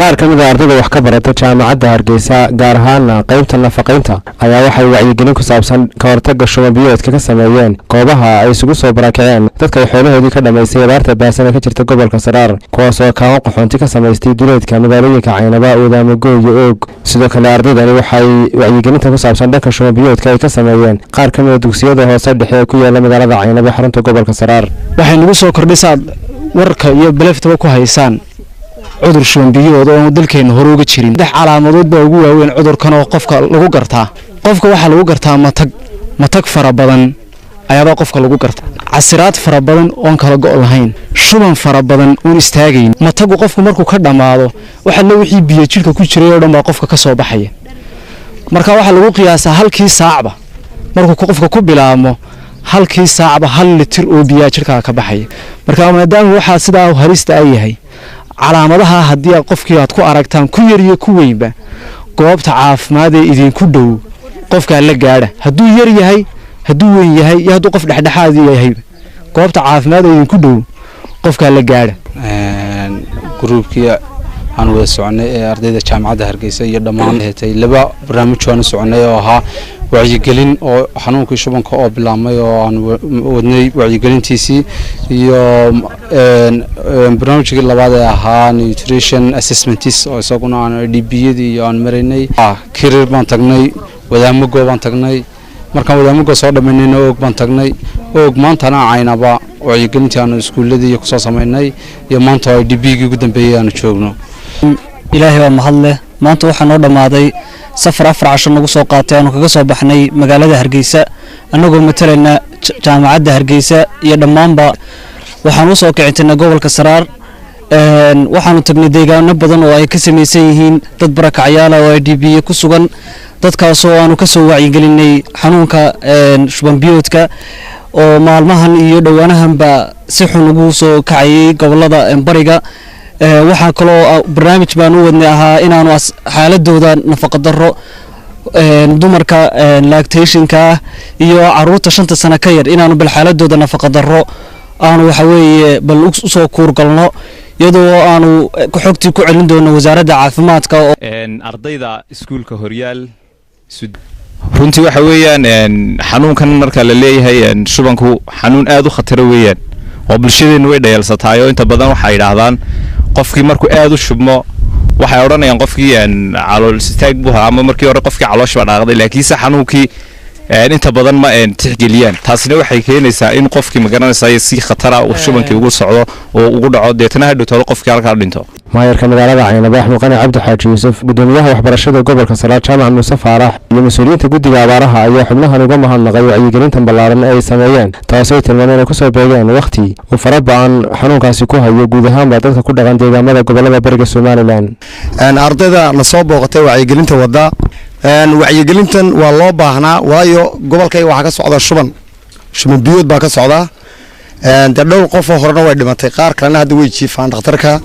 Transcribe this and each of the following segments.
Qaar ka mid a ardayda wax ka barata Jaamacadda Hargeysa, gaar ahaana qeybta nafaqaynta, ayaa waxay wacyigelin ku saabsan ka hortagga shuban biyoodka ka sameeyeen goobaha ay isugu soo barakaceen dadka ay xoolahoodii ka dhammaystay abaarta baahsan ee ka jirta gobolka Saraar, kuwaasoo kaamo qaxoonti ka samaystay duleedka magaalooyinka Caynaba, Wadaamago iyo Oog. Sidoo kale ardaydani waxay wacyigelinta ku saabsan dhanka shuban biyoodka ay ka sameeyeen qaar ka mid a dugsiyada hoose dhexe ee ku yaala magaalada Caynaba, xarunta gobolka Saraar. Waxay nagu soo kordhisaad warka iyo baleeftaba ku haysaan cudur shuban biyood oo dalkeena hore uga jirin. Saddex calaamadood baa ugu waaweyn cudurkan oo qofka lagu gartaa. Qofka waxaa lagu gartaa matag, matag fara badan ayaabaa qofka lagu gartaa, casiraad fara badan oon kala go' lahayn, shuban fara badan oon istaagayn. Matagu qofku markuu ka dhammaado, waxalle wixii biyo jidhka ku jiray oo dhan baa qofka ka soo baxaya. Marka waxaa lagu qiyaasaa halkii saacba markuu qofka ku bilaabmo, halkii saacba 1 litir oo biyaa jidhkaaga ka baxaya. Marka maadaama waxaa sidaa halista ay yahay, calaamadaha haddii aad qofkii aad ku aragtaan, ku yar iyo ku weynba, goobta caafimaad ee idinku dhow qofkaa la gaadha. Hadduu yar yahay, hadduu weyn yahay iyo hadduu qof dhexdhexaad yahayba, goobta caafimaad ee idinku dhow qofkaa la gaadha. Gruubkii aan wada soconay ee ardayda Jaamacadda Hargeysa iyo dhammaan hetay laba barnaamij aan u soconay oo ahaa wacyigelin oo xanuunkii shubanka oo bilaabmay oo aan wadnay wacyigelintiisii, iyo barnaamijkii labaad ee ahaa nutrition assessments oo isaguna aan DByadii iyo aan maraynay. Kirir baan tagnay, Wadaamago baan tagnay. Markaan Wadaamago soo dhammaynayna Oog baan tagnay. Oog maantana Caynaba wacyigelintii aanu iskuulladii kusoo samaynay iyo maanta oo ay DBgii ugu dambeeyey aanu joogno. Ilaahay baa mahad leh. Maanta waxaa noo dhammaaday safar 4 casho nagu soo qaatay, aanu kaga soo baxnay magaalada Hargeysa annagoo matalayna Jaamacadda Hargeysa iyo dhammaanba. Waxaan u soo kicintinay gobolka Saraar. Waxaanu tagnay deegaano badan oo ay ka samaysan yihiin dad barakacyaala oo ay DB ku sugan, dadkaasoo aanu ka soo wacyigelinay xanuunka shuban biyoodka oo maalmahan iyo dhowaanahanba si xun ugu soo kacayay gobolada bariga. Waxaa kaloo barnaamij baan u wadnay ahaa inaanu xaaladooda nafaqadaro, dumarka lactationka ah iyo caruurta 5-ta sano ka yar, inaanu bal xaaladooda nafaqadaro aanu waxa weeye bal usoo kuurgalno, iyadoo aanu xogtii ku celin doono Wasaaradda Caafimaadka. Ardayda iskuulka Horyaal, runtii waxa weeyaan xanuunkan marka la leeyahay shubanku xanuun aad u khataro weeyaan oo bulshadeennu way dhayalsataay, oo inta badan waxay yidhaahdaan qofkii markuu aad u shubmo, waxay odhanayaan qofkii calool istaag buu ahaa ama markii hore qofkii caloosh baa dhaaqday, laakiinse xanuunkii inta badan ma tixgeliyaan. Taasina waxay keenaysaa in qofkii, magaranaysaa, si khatara uu shubankii ugu socdo oo ugu dhaco, deetana hadhowtooda qofkii halkaa dhinto. Maayarka magaalada Caynaba Axmed Qani Cabdi Xaaji Yuusuf, gudoomiyaha waxbarashada gobolka Saraar Jaamac Muuse Faarax iyo mas-uuliyiinta guddiga abaaraha ayaa xubnahan uga mahadnaqay wacyigelintan ballaaran ee ay sameeyeen, taasoo ay tilmaameen inay kusoo beegeen wakhti uu fara ba-an xanuunkaasi ku hayo guud ahaanba dadka ku dhaqan deegaamada gobolada bariga Somaliland. Ardayda na soo booqatay wacyigelinta wadda, wacyigelintan waa loo baahnaa, waayo gobolkayga waxaa ka socda shuban, shuban biyood baa ka socda. Dee dhowr qofoo horena way dhimatay, qaar kalena hadda way jiifaan dhakhtarka.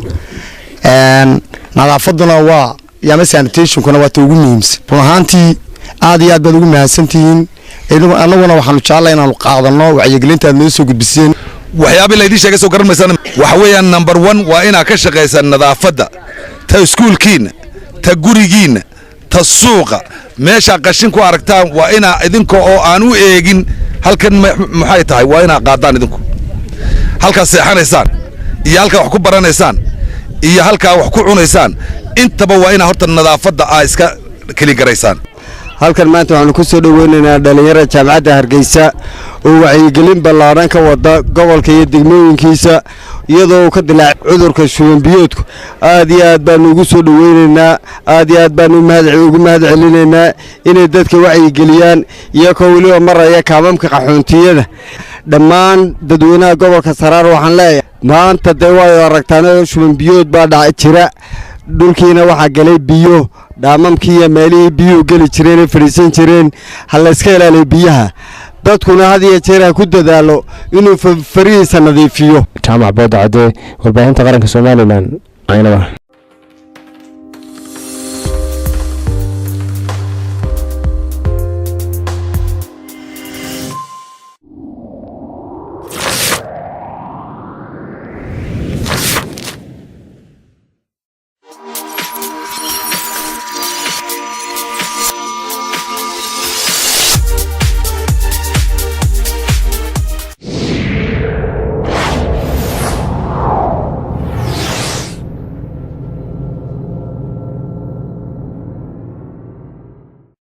Nadaafaduna waa ama sanitationkuna waa ta ugu muhiimsan. Run ahaantii aad iyo aad baad ugu mahadsantihiin. Annaguna waxaanu jecellay inaanu qaadano wacyigelinta aad noo soo gudbiseen. Waxyaabii laydin sheegay soo garan maysaan. Waxa weeyaan number one waa inaad ka shaqaysaan nadaafadda, ta iskuulkiinna, ta gurigiinna, ta suuqa. Meeshaa qashin ku aragtaan waa inaa idinka oo aan u eegin halkan maxay tahay, waa inaa qaadaan idinku. Halkaad seexanaysaan iyo halkaa wax ku baranaysaan iyo halkaa wax ku cunaysaan intaba waa inaa horta nadaafadda aa iska keligaraysaan. Halkan maanta waxaanu ku soo dhoweynaynaa dhallinyarada Jaamacadda Hargeysa oo wacyigelin ballaadhan ka wada gobolka iyo degmooyinkiisa, iyadoo uu ka dilaacay cudurka shuban biyoodku. Aad iyo aad baanu ugu soo dhoweynaynaa, aad iyo aad baanu ugu mahad celinaynaa inay dadka wacyigeliyaan, iyagoo weliba maraya kaamamka qaxoontiyada. Dhammaan dadweynaha gobolka Saraar waxaan leeyahay, maanta dee waad aragtaan shuban biyood baa dhac jira, dhulkiina waxaa galay biyo, dhaamamkii iyo meelihii biyuhu geli jireen ee fadhiisan jireen. Ha layska ilaaliyo biyaha, dadkuna had iyo jeer ha ku dadaalo inuu farihiisa nadiifiyo. Jaamac Boodacade, warbaahinta qaranka Somaliland, Caynaba.